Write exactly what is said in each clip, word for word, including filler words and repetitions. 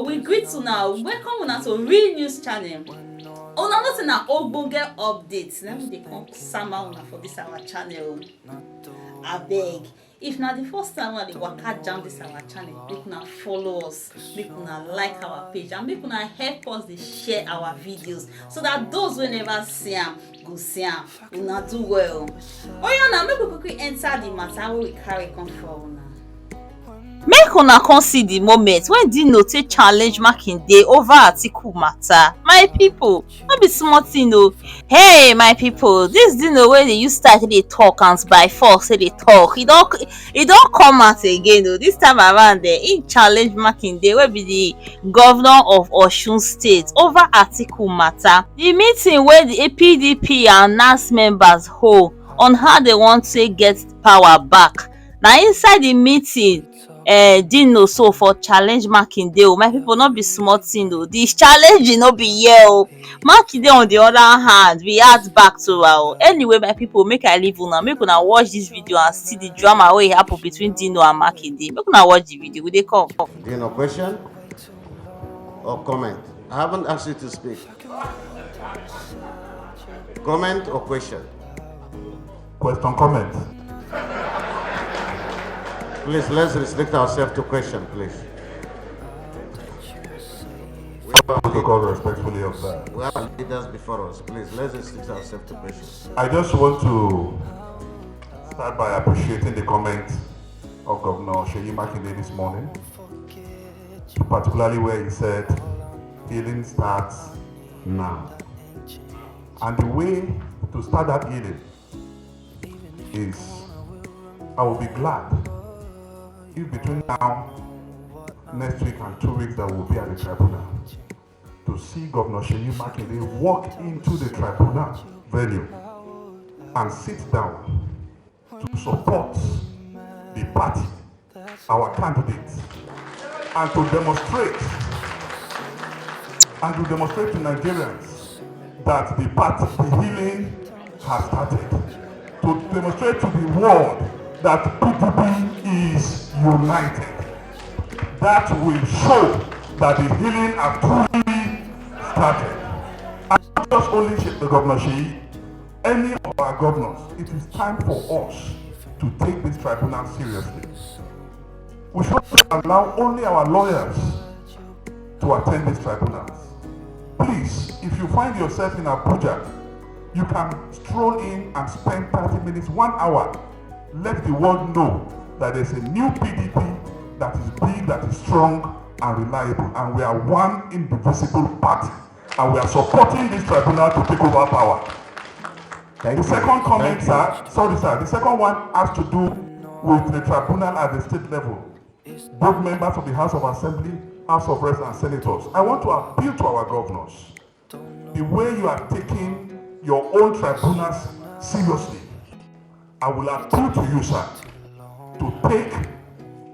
We greet una, welcome una to Real News Channel. Una know say na ogbonge update na we dey come sama una for this our channel. Abeg, if na the first time una dey waka jam this our channel, make una follow us, make una like our page, and make una help us dey share our videos so that those wey never see am go see am. Una do well. Oya na, make we quickly enter the matter wey we carry come for una. Make una come see the moment when Dino take challenge Makinde over Atiku matter. My people, no be small thing o. Hey, my people, this Dino wey dey use style take dey talk and by force take dey talk, e don, e don come out again o. This time around, eh, he challenge Makinde wey be the governor of Osun State over Atiku matter. The meeting wey the P D P and NAS members hold on how they want to get power back. Na inside the meeting, eh, Dino so for challenge Makinde o. My people, no be small thing o. The challenge no be here o. Makinde on the other hand react back to her o. Anyway, my people, make I leave una, make una watch this video and see the drama wey happen between Dino and Makinde. Make una watch the video, we dey come. Dino, question or comment? I haven't asked you to speak. Comment or question? Question, comment. Please, let's restrict ourselves to question, please. We have our Protocol lead-, respectfully observed. We have our leaders before us. Please, let's restrict ourselves to questions. I just want to start by appreciating the comment of Governor Seyi Makinde this morning, particularly where he said, "Healing starts now." And the way to start that healing is, I will be glad if between now, next week, and two weeks that we'll be at the tribunal, to see Governor Seyi Makinde walk into the tribunal venue and sit down to support the party, our candidates, and to demonstrate, and to demonstrate to Nigerians that the party, the healing has started, to demonstrate to the world that P D P is united. That will show that the healing has truly started. And not just only She-, the Governor Seyi, any of our governors, it is time for us to take this tribunal seriously. We should not allow only our lawyers to attend these tribunals. Please, if you find yourself in Abuja, you can stroll in and spend thirty minutes, one hour. Let the world know that there's a new P D P that is big, that is strong and reliable, and we are one indivisible party, and we are supporting this tribunal to take over power. Thank you. The second comment, sir, sorry, sir, the second one has to do with the tribunal at the state level, both members of the House of Assembly, House of Reps, and senators. I want to appeal to our governors. The way you are taking your own tribunals seriously, I will appeal to you, sir, to take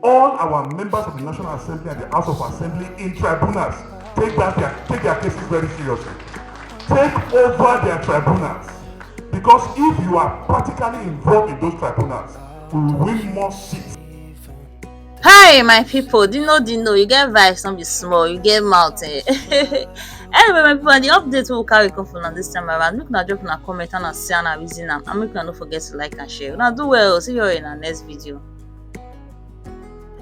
all our members of the National Assembly and the House of Assembly in tribunals. Take that, their, take their cases very seriously. Take over their tribunals, because if you are practically involved in those tribunals, we will win more seats. Hi, my people. Dino, Dino, you get vibes, no be small. You get mouth, eh? Anyway, my people, the update we carry come for una this time around. Make una drop una comment and una see and una reason am. And make una no forget to like and share. Una do well. See you in our next video.